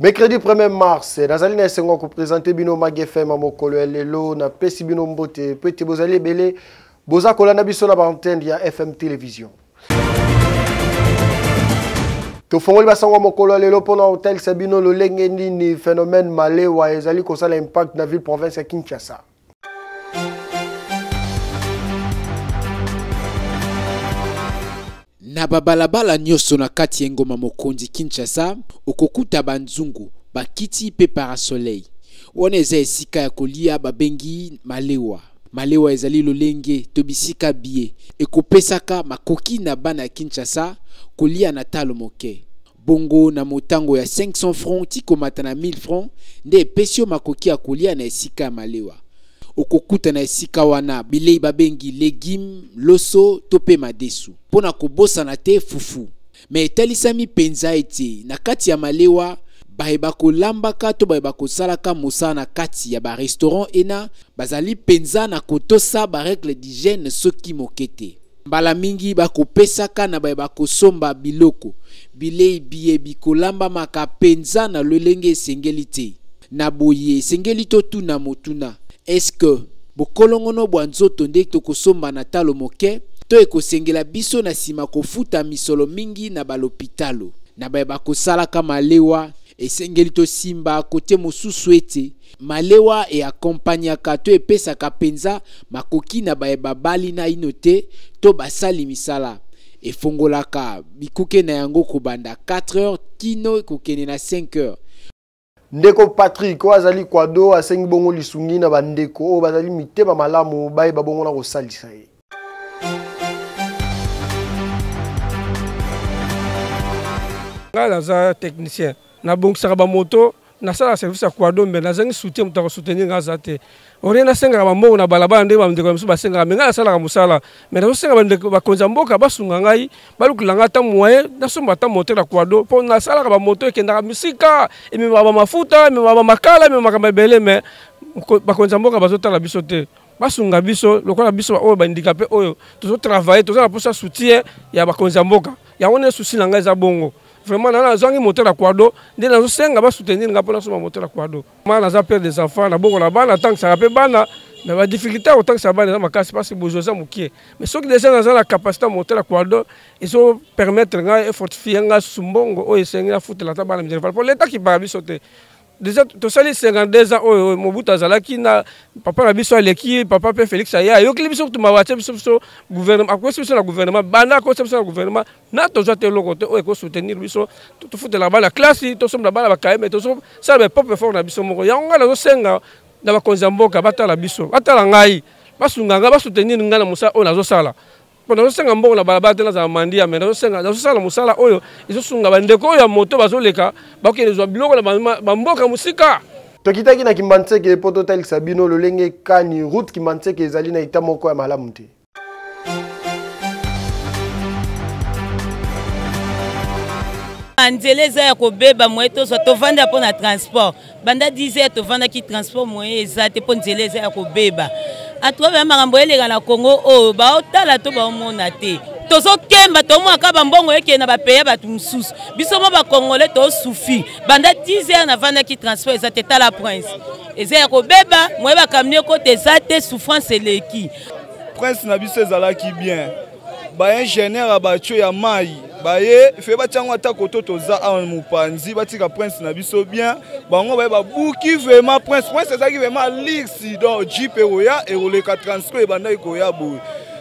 Mercredi 1er mars, nazali na esengo ko présenter bino Mag FM ya mokolo ya lelo, na pesi bino mbote po ete bozali ebele boza kolanda biso na ba antenne ya FM télévision. Tofongoli basango mokolo ya lelo mpona kotalisa bino lolenge nini phénomène malewa ezali kosala impact na ville province ya Kinshasa. Na babalabala nyonso na kati ya engoma mokonzi Kinshasa, okokuta banzungu, bakiti mpe parasoleil. Wana eza esika ya kolia babengi malewa. Malewa ezali lolenge to bisika biye ekopesaka makoki na bana ya Kinshasa kolia na talo moke. Bongo na motango ya 500 francs ti komata na 1000 francs nde epesi yo makoki ya kolia na esika ya malewa. Okokuta na esika wana bilei babengi legume, loso to mpe madesu. Mpo na kobosana te fufu. Me etalisami mpenza ete na kati ya malewa baye bakolambaka to baye bakosalaka mosala na kati ya ba restaurant ena bazali mpenza na kotosa ba règle d'hygiène soki moke te. Mbala mingi bakopesaka na baye bakosomba biloko bilei biye bikolambamaka mpenza na lolenge esengeli te. Na boye esengeli totuna motuna, est-ce que bokolongono bwa nzoto nde tokosomba na talo moke to ekosengela biso na sima kofuta misolo mingi na balopitalo? Na baye bakosalaka malewa, esengeli tosimba kote mosusu ete malewa e accompagnaka to epesaka mpenza makoki na baye babali naino te to basali misala. Efongolaka bikuke na yango kobanda 4 heures kino kokende na 5 heures. Ndeko Patrick oyo azali kwado asengi bongo lisungi na bandeko oyo bazali mitema malamu bayeba bongo na kosalisa ye. Ngai naza technicien, nabongisaka bamoto, nasalaka service ya kwado, mbe nazangi soutien, moto akosoutenir ngai aza te. Orie nasengaka bambongo na balabala ndenge bandeko na biso basengaka, me ngai nasalaka mosala, me nazosenga bandeko bakonzi ya mboka basunga ngai, balukela ngai ata moyen nasomba ata moto na kwado, mpo nasalaka bamoto ekendaka misika, ememaka bamafuta, ememaka bamakala, ememaka makambo ebele, me bakonzi ya mboka bazotala biso te. Basunga biso lokola biso oyo bahandikape oyo tozotravaille, toza na mposa soutien ya bakonzi ya mboka. Yango nde souci na ngai eza bongo. Vraiment na nazangi moto na kwado nde nazosenga basoutenir ngai mpo nasomba moto na kwado. Ma naza père des enfants, nabokola bana, natangisaka mpe bana, mais ba difficulté ya kotangisa bana eza makasi parce que bozwi eza mokie. Mais soki déjà naza na capacité ya moto na kwado, ezo permettre ngai efortifie ngai susu mbongo oyo esengi nafutela ata bana minerval mpo leta akipaka biso te. Déjà tosali 52 ans oyo Mobutu azalaki na papa na biso aleki, papa mpe Félix aye ayokeli biso kutu mawa, atie biso biso gouvernement, akosi biso na gouvernement, banda akosi biso na gouvernement na tozwa te eloko te oyo ekosoutenir biso, tofutelaka bana classe, tosombela bana bakaye, mais tozosala ba propre effort na biso moko. Yango ngai nazosenga na bakonzi ya mboka batala biso, batala ngai, basunga ngai, basoutenir ngai na mosala oyo nazosala. Mpo nazosenga mbongo na balabala te, nazala mandia, mais nazosenga, nazosala mosala oyo ezosunga bandeko oyo ya moto bazoleka, bakokende zwa biloko na bamboka mosika. Tokitaki na Kimbanseke mpo totalisa bino lolenge kani route Kimbanseke ezali na eta moko ya malamu te. Nzela eza ya kobeba, moye tozwa tovanda mpo na transport banda 10 heures tovandaki, transport moye eza te mpo nzela eza ya kobeba. Atuka makambo eleka na Congo oyo baotala to baomona te, tozokemba tomona kaka bambongo ekende na bapeya bato mosusu, biso mo bakongole tosufi. Banda 10 heures navandaki, transport eza te. Tala prince eza ya kobeba, moye bakamio ekota eza te, souffrance eleki. Prince na biso ezalaki bien, ba ingénieur ya batio ya mai baye fe batiango ata koto toza awa mopanzi, batika prince na biso bien. Bango baye babuki vraiment prince, prince ezalaki vraiment luxe, donc jeep ekoya ekoleka transco ebandaki koya boye,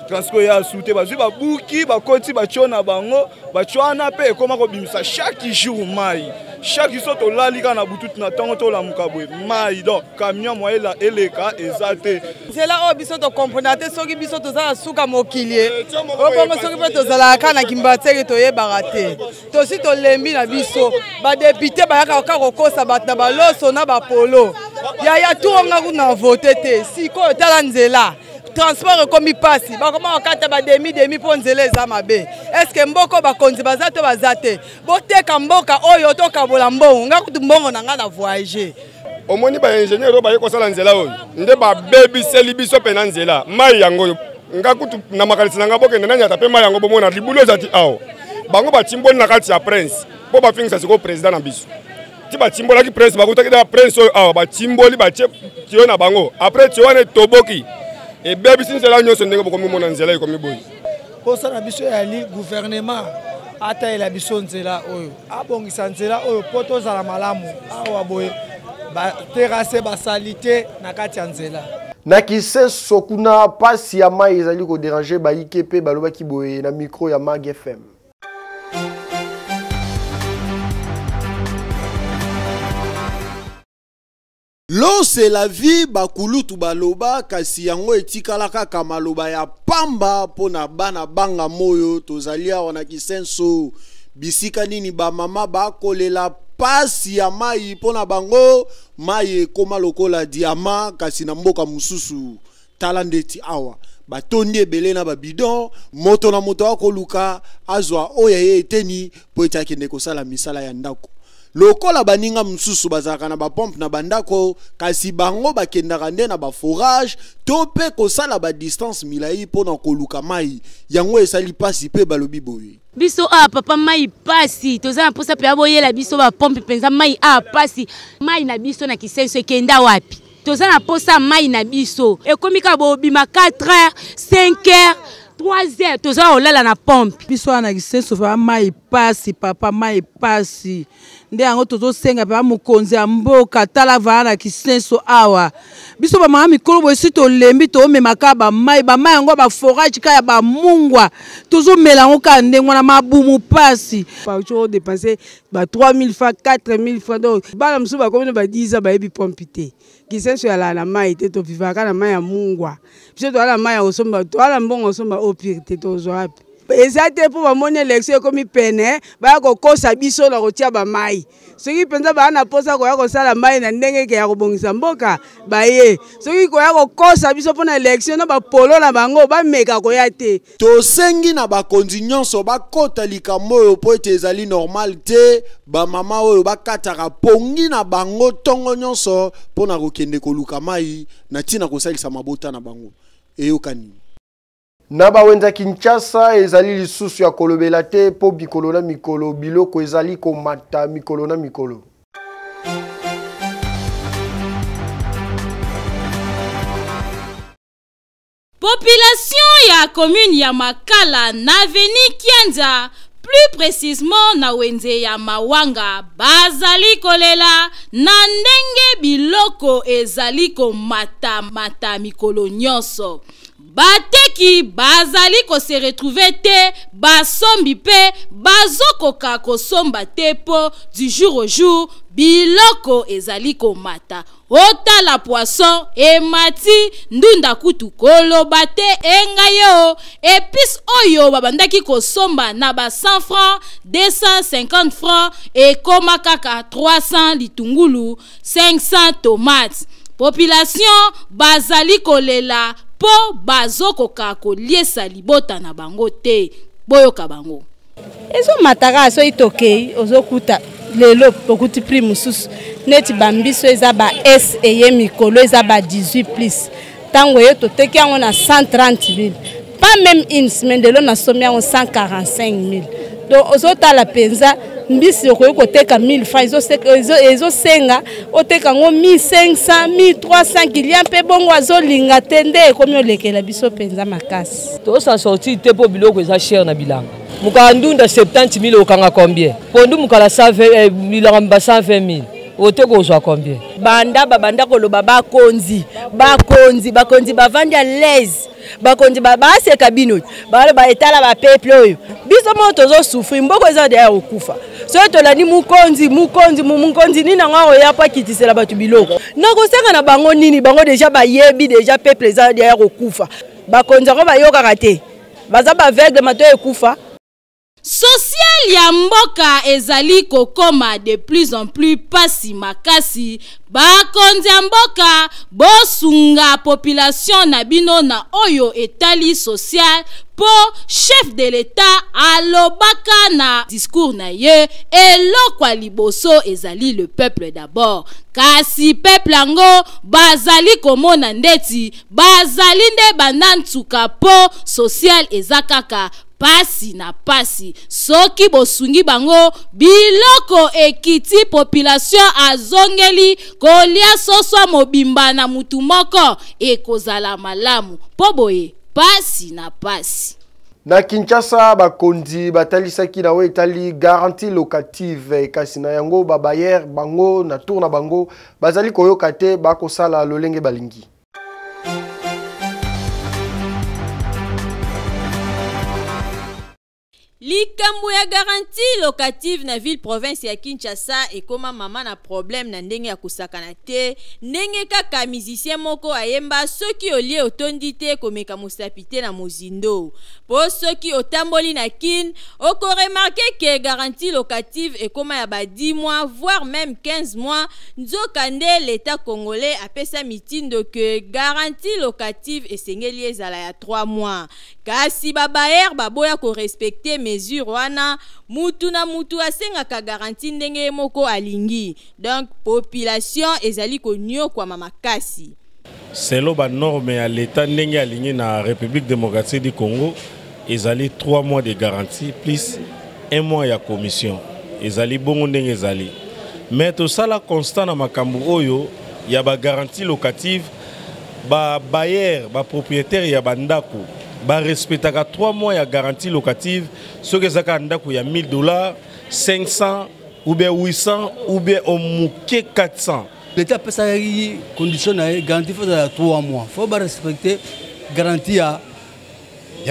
transco ya su te, bazwi babuki bakoti batio na bango batio wana mpe ekoma kobimisa chaque jour mai, chaque so tolali kaka na butu na ntongo tolamuka boye mai, donc camion moye eleka eza te. Nzela oyo biso tokomprena te, soki biso toza na suka mokili obongo, soki mpe tozalaka kaka na Kimbanseke toyebaka te, tosi tolembi na biso. Badepute bayaka kaka kokosa bato na baloso na bapolo yaya tuonga kuna vote te. Sikoyo tala nzela, transport ekomi mpasi, bakoma kokata bademi demi mpo nzela eza mabe. Eske mboka bakonzi baza to baza te? Boteka mboka oyo tokabola mbongo, nga kutu mbongo na nga na voyage. Omoni ba ingénieur oyo baye kosala nzela oyo nde babebiseli biso mpe na nzela mai yango oyo. Nga kutu na makanisi na nga bokende nani ata mpe mai yango bomona libulu ezati awa, bango batimboli na kati ya prince mpo bafingisa sikoyo président na biso. Ti batimbolaki prince, bakutaki da prince oyo awa, batimboli batie tiyo na bango. Après tiyo wana etoboki, ebebisi nzela nyonso ndenge bokomi mona nzela ekomi boye. Posa na biso ezali gouvernement atayela biso nzela oyo, abongisa nzela oyo mpo tozala malamu awa boye, baterase basalite na kati ya nzela. Na Kisenso kuna pasi ya mai ezali koderange bayike mpe balobaki boye na micro ya Mag FM. L'eau c'est la vie, bakulutu baloba, kasi yango etikala kaka maloba ya pamba mpo na bana banga moyo. Tozali awa na Kisenso, bisika nini bamama bakolela pasi ya mai mpo na bango. Mai ekoma lokola diama, kasi na mboka mosusu tala ndeti awa batondi ebele na babidon, moto na moto akoluka azwa oyo ye eteni mpo ete akende kosala misala ya ndako. Lokola baninga mosusu bazalaka na bapompe na bandako, kasi bango bakendaka nde na baforage to mpe kosala badistance milai mpo na koluka mai. Yango esali mpasi mpe balobi boye: biso awa papa mai pasi, toza na mposa mpe boyela biso bapompe mpenza. Mai awa pasi, mai na biso na Kisenso ekenda wapi? Toza na mposa mai na biso ekomi kaka bobima 4 heures, 5 heures, 3 heures, toza kolala na pompe. Biso wana na Kisenso papa mai pasi, papa mai pasi, nde yango tozosenga papa mokonzi ya mboka, tala vala na Kisenso awa. Biso bamama mikolo boye si tolembi, toomemaka bamai, bamai yango baforage kaka ya bamungwa, tozomela yango kaka ndenge wana, mabumu pasi. Par jour odepense ba 3000 francs, 4000 francs, donc bana mosusu bakomi na ba 10 ans bayebi pompe te. Kisenso yalala na mai te, tovivaka na mai ya mungwa. Biso toala mai ya kosomba, toala mbongo kosomba eau pure te, tozwa wapi? Eza te mpo bamoni élection ekomi pene, baya kokosa biso na kotia bamai. Soki mpenza baya na mposa koya kosala mai na ndenge ke ya kobongisa mboka, baye. Soki koya kokosa biso mpo na élection na bapolo na bango, bameka koya te. Tosengi na bakonzi nyonso bakota likambo oyo mpo ete ezali normal te bamama oyo bakataka pongi na bango ntongo nyonso mpo na kokende koluka mai na ntina kosalisa mabota na bango. Eyokani. Na bawenza Kinshasa ezali lisusu ya kolobela te mpo mikolo na mikolo biloko ezali komata mikolo na mikolo. Population ya commune ya Makala na avenue Kianza, plus précisément na wenze ya Mawanga, bazali kolela na ndenge biloko ezali komata mata mikolo nyonso. Bateki bazali kose retrouver te, basombi mpe bazokoka kosomba te mpo du jour au jour biloko ezali komata. Otala poisson emati, ndunda kutu koloba te enga yo. Epice oyo babandaki kosomba na ba 100 francs, 250 francs ekoma kaka 300 litungulu, 500 tomates. Population bazali kolela mpo bazokoka koliesa libota na bango te. Boyoka bango. Ezomata kaka, soki tokei ozokuta lelo okuti prix mosusu, neti bambiso eza ba s eye mikolo eza ba 18 plus, ntango eye toteki yango na 130 000, pas même une semaine lelo nasomi yango 145 000. Donc ozotala mpenza mbisi okoki koteka 1000 francs, ezosenga oteka yango 1500, 1300, kilia mpe bongo azolinga te, nde ekomi olekela biso mpenza makasi. Tosa sorti te mpo biloko eza cher na bilanga. Mokala ndunda 70 000, okanga combien? Pondu mokala 120, bilanga ba 120 000, ote kozwa combien? Banda babanda koloba bakonzi, bakonzi, bakonzi bavandi à l'aise, bakonzi baseka bino, baloba etala bapeuple oyo. Biso moko tozosouffrir, mboka eza deya kokufa. Soki tolandi mokonzi, mokonzi, mokonzi nini yango akoya mpo akitisela bato biloko? Nakosenga na bango nini? Bango deja bayebi deja peuple eza deya kokufa. Bakonzi yango bayokaka te, baza baaveugle, mato ekufa. Social ya mboka ezali kokoma de plus en plus pasi makasi. Bakonzi ya mboka, bosunga population na bino na oyo etali social, mpo chef de l'État alobaka na discours na ye, eloko ya liboso ezali le peuple d'abord. Kasi peuple yango bazali komona ndeti bazali nde banda nsuka, mpo social eza kaka Pasi na pasi soki bosungi bango biloko ekiti population azongeli kolia soso mobimba na mutu moko ekozala malamu po boye pasi na pasi. Na Kinshasa, bakonzi batalisaki na oyo etali garantie locative, kasi na yango ba bailleurs bango na tour na bango bazali koyoka te, bakosala lolenge balingi. Likambo ya garantie locative na ville province ya Kinshasa ekoma mama na problème na ndenge ya kosakana te, ndenge kaka musicien moko ayemba soki olie otondi te komeka mosapi te na mozindo. Po soki otamboli na Kin, oko remarquer que garantie locative ekoma ya ba 10 mois voire meme 15 mois, nzoka nde l'Etat congolais apesa mitindo que garantie locative esengeli ezala ya 3 mois. Kasi ba bailleurs baboya ko respecter mesure wana, mutu na mutu asengaka garantie ndenge ye moko alingi. Donc population ezali koniokwama makasi. Selon ba normes ya l'Etat ndenge alingi na Republique democratique du Congo, ezali 3 mois de garantie plus 1 mois ya commission. Ezali bongo ndenge ezali. Mais tosala constat na makambo oyo ya ba garantie locative, ba bailleurs, ba propriétaires ya ba ndako ba respectaka 3 mois ya garantie locative soki ezaka kaka ndako ya 1000 dollars, 500 ou bien 800 ou bien au moke 400. L'État apesaki condition na ye garantie faut ezala 3 mois, faut ba respecter garantie ya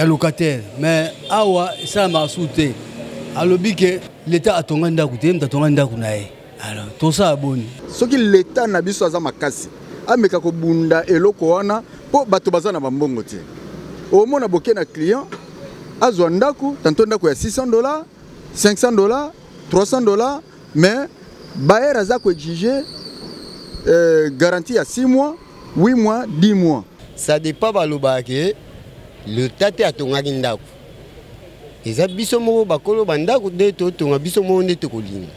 locataire. Mais awa esalamaka su te, alobi ke l'État atonga ndako te, ye moto atonga ndako na ye. Alors tosala boni? Soki l'État na biso aza makasi, ameka kobunda eloko wana mpo bato baza na bambongo te. Omona boke na client azwa ndako, tanto ndako ya 600 dollars, 500 dollars, 300 dollars, mais bailleur aza koexige garantie ya 6 mois, 8 mois, 10 mois. Ça dépend, balobaka ke l'État te atongaki ndako, eza biso moko bakolo bandako nde totonga, biso moko nde tokolinga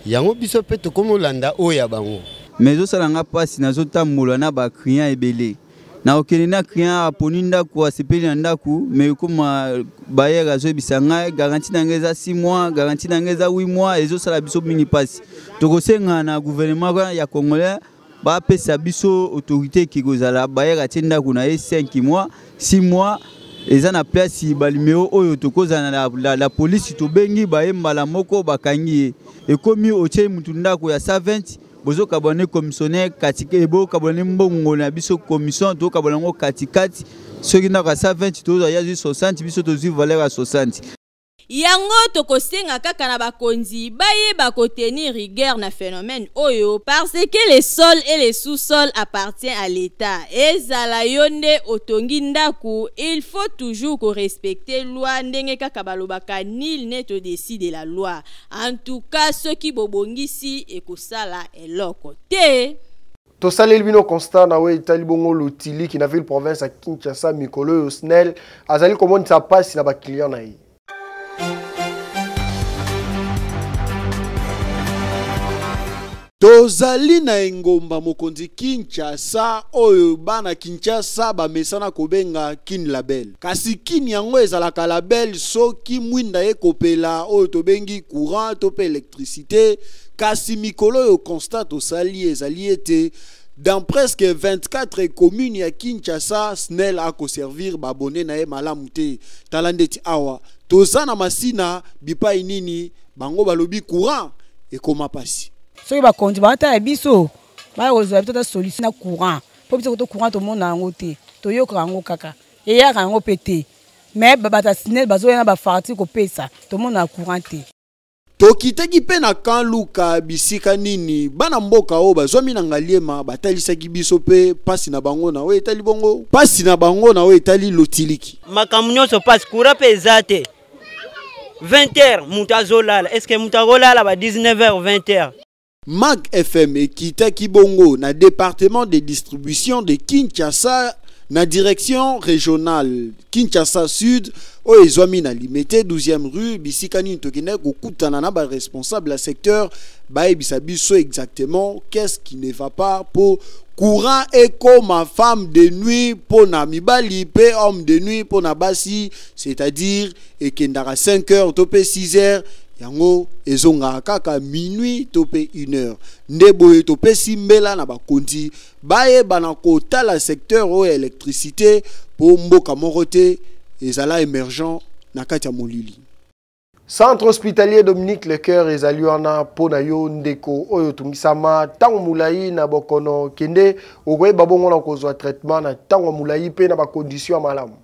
yango, biso mpe tokomolanda oyo ya bango. Mais ezosala nga mpasi, nazotambola na baclient ebele, nakokende na client aponi ndako, asepeli na ndako, mais ekoma bailleur azoyebisa ngai garantie na ngai eza 6 mois, garantie na ngai eza 8 mois. Ezosala biso mingi mpasi. Tokosenga na gouvernement ya congolais bapesa biso autorité eki kozala bailleur atie ndako na ye 5 mois, 6 mois, eza na place banuméro oyo tokozala na la police, tobengi baye mbala moko bakangi ye. Ekomi otie mutu ndako ya 120, bozokabwana commissionnaire katika, ebokabwana mbongo na biso commission, tokabwana yango katikati. Soki ndako ya 120 tozwa, ya zwi 60, biso tozwi valeur ya 60. Yango tokosenga kaka na bakonzi bayeba kotenir rigueur na phénomène oyo, parce que le sol et le sous-sol appartient à l'État. Ezala yo nde otongi ndako, il faut toujours korespecter loi, ndenge kaka balobaka nul n'est au-dessus de la loi. En tout cas soki bobongisi ekosala eloko te. Tosaleli bino constat na oyo etali bongo lotiliki na ville province ya Kinshasa. Mikolo oyo Snel azali komonisa mpasi na baclient na ye. Tozali na engomba mokonzi Kinshasa, oyo bana Kinshasa bamesana kobenga Kin Label. Kasi Kin yango ezalaka label soki mwinda ekopela, oyo tobengi courant to pe électricité. Kasi mikolo oyo constat tosali ezali ete dans presque 24 communes ya Kinshasa, Snel akoservir babone na ye malamu te. Tala ndeti awa toza na Masina, bipai nini bango balobi courant ekoma pasi. Soki bakonzi baatala biso, baya kozwa biso ta solution na courant, mpo biso koto courant tomona yango te, toyokaka yango kaka, eyaka yango mpe te. Mais bato ya Snel bazoya na bafarti kopesa, tomona courant te. Tokitaki mpe na Camp Luka, bisika nini bana mboka oyo bazwami na Ngaliema batalisaki biso mpe pasi na bango na oyo etali bongo, pasi na bango na oyo etali lotiliki. Makambo nyonso pasi, courant mpe eza te. 20 heures moto azolala, est ce que moto akolala ba 19 heures, 20 heures? Mag FM ekitaki bongo na département de distribution de Kinshasa Na direction regionale Kinshasa Sud oyo ezwami na Limete 12e rue, bisika nini tokendaki kokutana na ba responsable ya secteur bayebisa biso exactement qu'est-ce qui ne va pas po courant ekoma femme de nuit mpo na mibali mpe homme de nuit mpo na basi, c'est-à-dire ekendaka 5 heures to mpe 6 heures, yango ezongaka kaka minuit to mpe 1 heure. Nde boye topesi mbela na bakonzi bayeba na kotala secteur oyo ya électricité mpo mboka moko te ezala émergent na kati ya molili. Centre hospitalier Dominique Lecoeur ezali wana mpo na yo ndeko oyo otungisama ntango molai na bokono, kende okoyeba bongo na kozwa traitement na ntango ya molai mpe na bakondition ya malamu.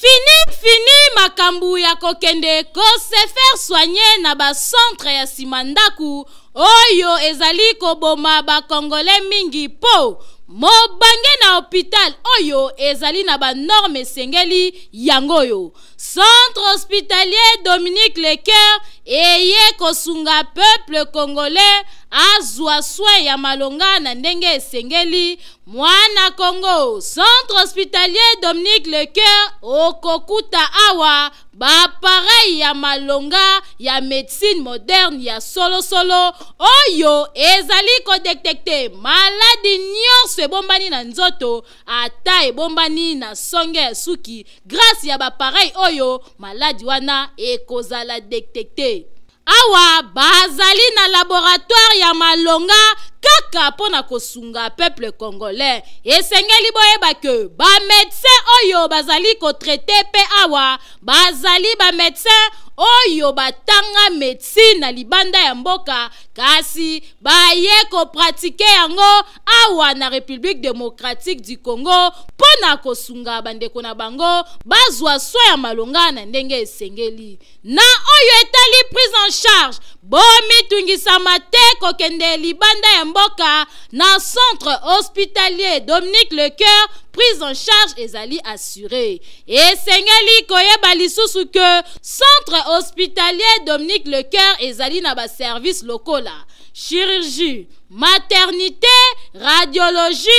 Fini fini makambu ya kokende ko se faire soigner na ba centre ya sima ndaku oyo ezali koboma ba congolais mingi po mobange na hopital oyo ezali na ba norme esengeli yango oyo centre hospitalier Dominique Lecoeur eye kosunga peuple congolais azwa soin ya malonga na ndenge esengeli. Mwana Congo, centre hospitalier Dominique Lecoeur okokuta awa ba appareil ya malonga ya medecine moderne ya solosolo oyo ezali kodetecte maladi nyonso ebombani na nzoto, ata ebombani na songe ya suki. Grâce ya ba appareil oyo maladi wana ekozala detecte. Awa bazali na laboratoire ya malonga kaka mpo na kosunga peuple congolais. Esengeli boyeba ke ba medecin oyo bazali kotraite mpe awa bazali ba medecin oyo batanga medecine na libanda ya mboka, kasi baye kopratike yango awa na Republique democratique du Congo mpo na kosunga bandeko na bango bazwa soin ya malonga na ndenge esengeli. Na oyo etali prise en charge, bomitungisama te kokende libanda ya mboka na centre hospitalier Dominique Lecoeur, prise en charge ezali assurée. Esengeli koyeba lisusu que centre hospitalier Dominique Lecoeur ezali na ba service lokola chirurgie, maternité, radiologie,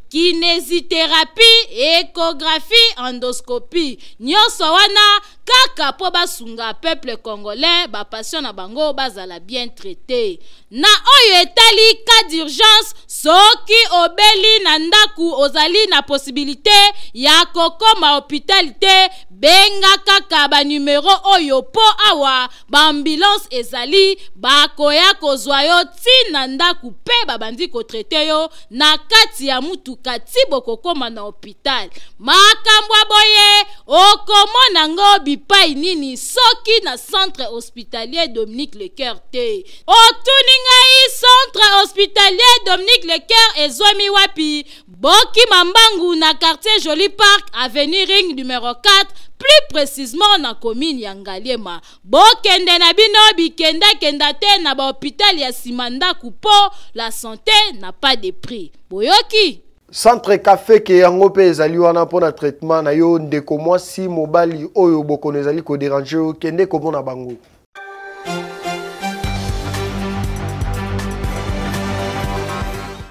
kinésithérapie, échographie, endoscopie. Nyonso wana kaka po basunga peuple congolais, ba patients na bango bazala bien traité. Na oyo etali cas d'urgence, soki obeli na ndaku ozali na possibilité ya kokoma hôpital te, benga kaka ba numero oyo po awa ba ambulance ezali, bakoya kozwa yo ti na ndaku pe babandi kotraite yo na kati ya mutuka ti bokokoma na hôpital. Makambo ya boye okomona ngo bipai nini soki na centre hospitalier Dominique Lecoeur te? Otuni ngai centre hospitalier Dominique Lecoeur ezwami wapi? Bokima mbangu na quartier Joli Park, avenue Ring numero 4, plus précisément na commune ya Ngaliema. Bokende na bino bikenda-kenda te na ba hôpital ya sima ndaku po la santé n'a pas de prix. Boyoki? Centre Café ke yango pe ezali wana pona traitement na yo ndeko mwasi mobali oyo bokono ezali ko déranger yo, kende komona bango.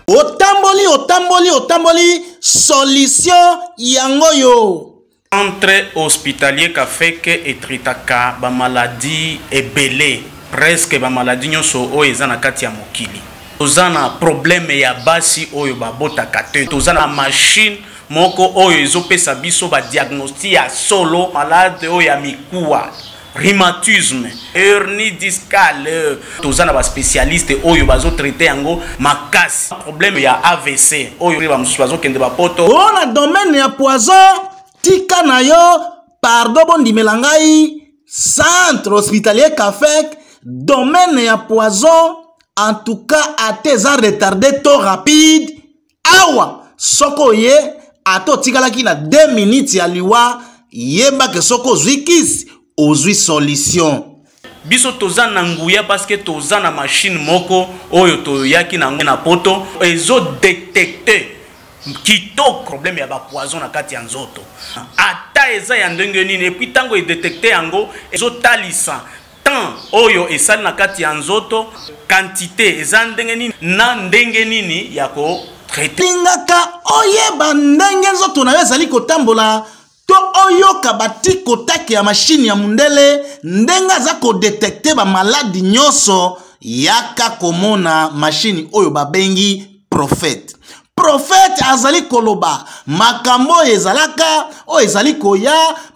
Otamboli, otamboli, otamboli, solution yango yo. Centre hospitalier Kafeke etritaka ba maladie ebele, presque ba maladie nyonso oyo eza na kati ya mokili. Toza na problème ya basi oyo babotaka te, toza na machine moko oyo ezopesa biso ba diagnostic ya solo malade oyo ya mikuwa, rhumatisme, hernie discale. Toza na ba spécialiste oyo bazo traiter yango makasi. Problème ya AVC oyo ba mosusu bazokende ba poto. O na domaine ya poison, tika na yo, pardon, bondimela ngai, centre hospitalier Kafek, domaine ya poison, en tout cas ate eza retardé to rapide. Awa soko oye ata otikalaki na 2 minutes ya liwa, yeba ke soko ozwi kisi, ozwi solution. Biso toza na nguya parce que toza na machine moko oyo toyaki na yango na poto, ezo detecter kitoko problème ya ba poison na kati ya nzoto, ata eza ya ndenge nini. Et puis ntango edetecte yango, ezotalisa Temps oyo esali na kati ya nzoto, quantité eza ndenge nini na ndenge nini ya ko traiter. Lingaka oyeba ndenge nzoto na yo ezali kotambola to oyoka batikotake ya mashine ya mundele ndenge aza kodetekte bamaladi nyonso. Yaka komona mashine oyo babengi Prophète. Prophète azali koloba makambo oyo ezalaka, oyo ezali koya,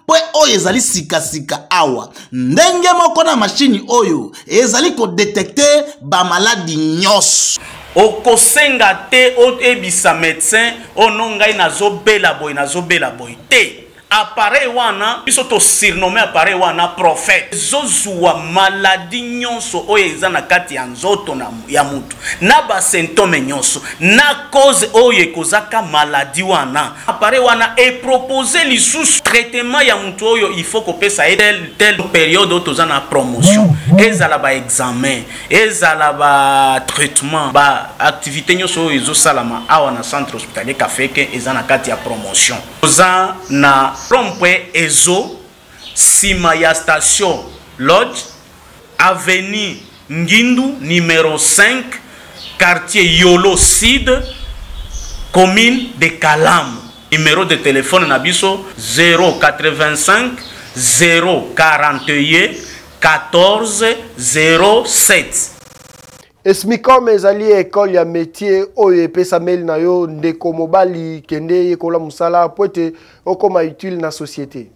mpe oyo ezali sikasika awa. Ndenge moko na mashini oyo ezali kodetekte bamaladi nyonso. Okosenga te oyebisa médecin oyo no ngai nazobela boye, nazobela boye te. Appareil wana biso to surnomme appareil wana Prophète, ezozwa maladie nyonso oyo eza na kati ya nzoto na, ya mutu na basymptome nyonso na cause oyo ekozaka maladie wana. Appareil wana epropose lisusu traitement ya mutu oyo il faut kopesa ye tel tel periode oyo toza na promotion, ezala ba examen, ezala ba traitement, ba activité nyonso oyo ezosalama awa na centre hospitalier Kafeke eza na kati ya promotion. Toza na rond-point Ezo, sima ya station Lodge, avenue Ngindu numero 5, quartier Yolo Sud, commune de Kalamu. Numéro de téléphone na biso 085 041 14 07. Esmicom ezali école ya métier oyo epesameli na yo ndeko mobali, kende yekola mosala po ete okoma utile na société.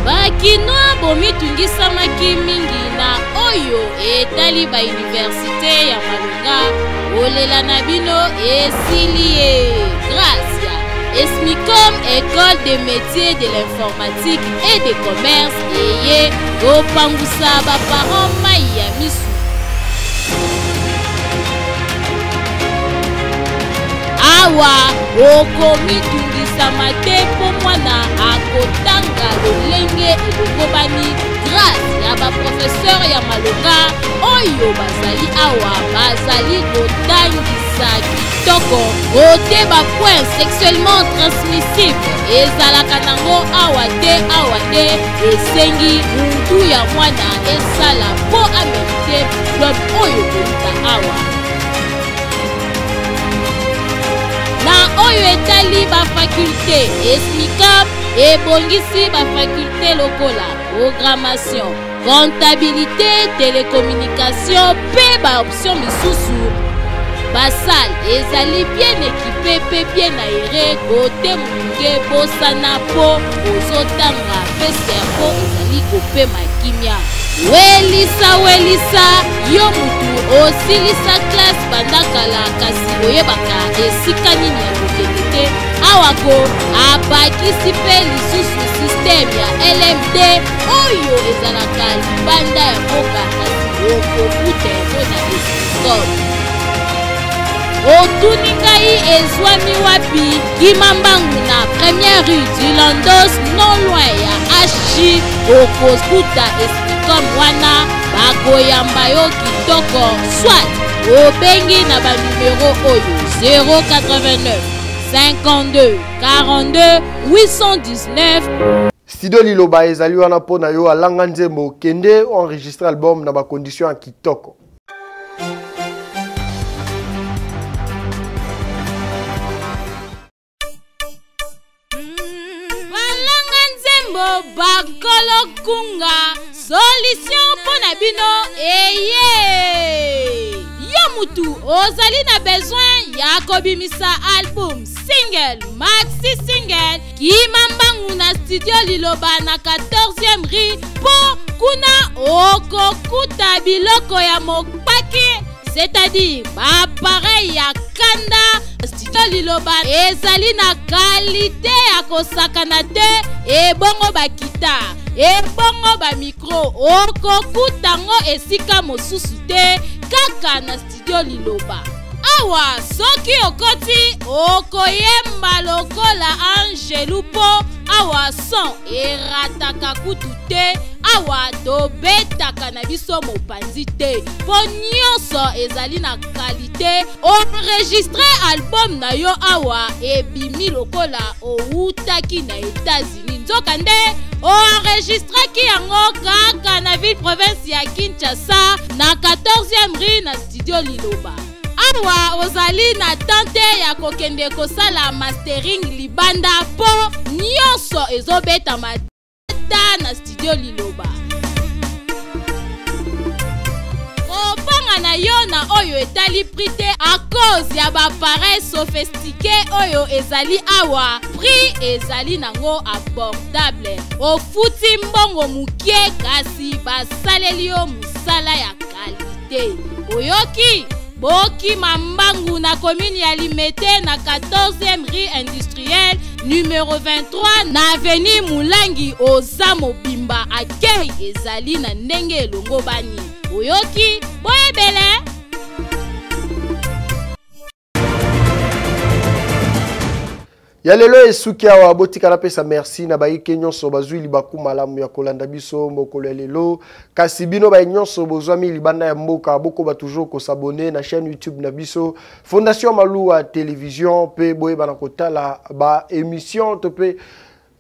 Bakinois bomitungisamaki mingi na oyo etali bauniversite ya malonga. Kolela na bino esili ye grâce ya Esmicom, école de métier de l'informatique et de commerce, eye kopangusa baparent mai ya misu. Awa okomitungisama te mpo mwana akotanga lolenge elongobani grâce ya baprofeseur ya malonga oyo bazali awa, bazali kotangisa kitoko. Kote bapoint sexuellement transmissible ezalaka nango awa te. Awa nde esengi mutu ya mwana esala mpo amerite diplome oyo kouta awa. Na oyo etali bafakulte, Esmicam ebongisi bafakulte lokola programmation, comptabilité, télécommunication mpe baoption misusu. Basale ezali bien équipé mpe bien aéré. Kote motuke bosana mpo ozotanga mpe cerveau ezali kopema kimia. Welisa welisa, yo mutu osilisa classe banda kala kasi oyebaka esika nini ya kokende te, awa ko abakisi mpe lisusu systeme ya LMD oyo ezalaka libanda ya mboka, kasi okokuta yango na Esmicom. Otuni ngai ezwami wapi? Kima mbangu na première rue du Landos, non loin ya HG, okokuta Esmicom wana, bakoyamba yo kitoko. Soit obengi na banumero oyo 089 52 42 819. Studio Liloba ezali wana mpo na yo. Alanga nzembo, kende enregistre album na bacondition ya kitoko. Balanga nzembo, bakolo kunga, solution mpo na bino eye. Yo mutu ozali na besoin ya kobimisa album, single, maxi single, kima mbangu na studio Liloba na 14e rue, mpo kuna okokuta biloko ya mopaki, c'est-à-dire baappareil ya kanda. Studio Liloba ezali na kalite ya kosakana te. Ebongo bakita, ebongo bamikro, okokuta yango esika mosusu te, kaka na studio Liloba. Awa soki okoti, okoyemba lokola angelu mpo Awa son erataka kutu te, awa tobetaka na biso mopanzi te, mpo nyonso ezali na kalite. Enregistre album na yo awa ebimi lokola owutaki na Etats-Unis, nzokande oenregistraki yango kaka na ville province ya Kinshasa na 14e rue na studio Liloba. Awa ozali na temps te ya kokende kosala mastering libanda mpo nyonso ezobetama ta na studio Liloba. Kobanga na yo na oyo etali prix te à cause ya baappareil sophistiqué oyo ezali awa, prix ezali nango abordable. Ofuti mbongo mokie kasi basaleli yo mosala ya kalite. Oyoki? Bokima mbangu na commune ya Limete na 14e rue industrielle numero 23 na avenue Mulangi. Oza mobimba, accueil ezali na ndenge elongobani. Oyoki? Boyebele. Ya lelo esuki awa. Botikala pesa merci na bayike nyonso bazwi libaku malamu ya kolanda biso mokolo ya lelo. Kasi bino baye nyonso bozwami libanda ya mboka, bokoba toujours kosabone na chaîne YouTube na biso Fondation Maluwa Télévision, mpe boyeba na kotala ba émission to mpe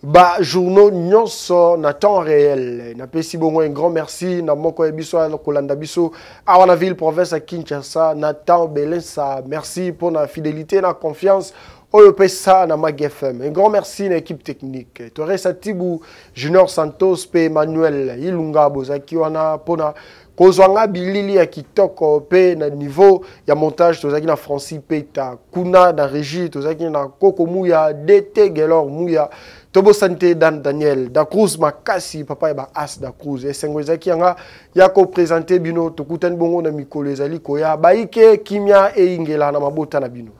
ba journaux nyonso na temps réel. Napesi bongo un grand merci na moko ya biso ya kolanda biso awa na ville province ya Kinshasa na temps Belensa. Merci pour na fidélité na confiance oyo pesa na Mag FM. Un grand merci na équipe technique Torres Atibu, Junior Santos pe Emmanuel Ilunga bozaki wana pona kozwa nga bilili ya kitoko, pe na niveau ya montage tozalaki na Francis Peta, kuna na régie tozalaki na Koko Muya, DT Gelor Muya, tobosani te Dan Daniel Da Cruz makasi, papa ya ba As Da Cruz. Esengo ezalaki yanga ya kopresente bino. Tokutani bongo na mikolo ezali koya. Baike kimia eyingela na mabota na bino.